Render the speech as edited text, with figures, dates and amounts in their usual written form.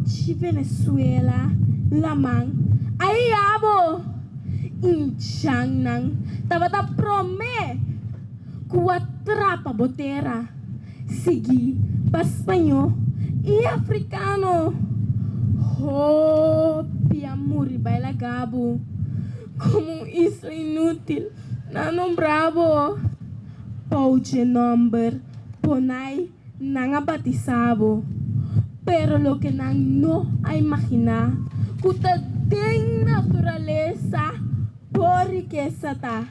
Dushi Venezuela, laman a hiba bo. Indjannan tabata promé ku a trapa bo tera, siguí pa spañó i afrikano. Hopi a muri bai laga bo, komo un isla inútil nan a nombra bo. Bou dje nòmber Ponai nan a batisá bo, pero loke nan no a imaginá ku ta den naturalesa bo rikesa ta.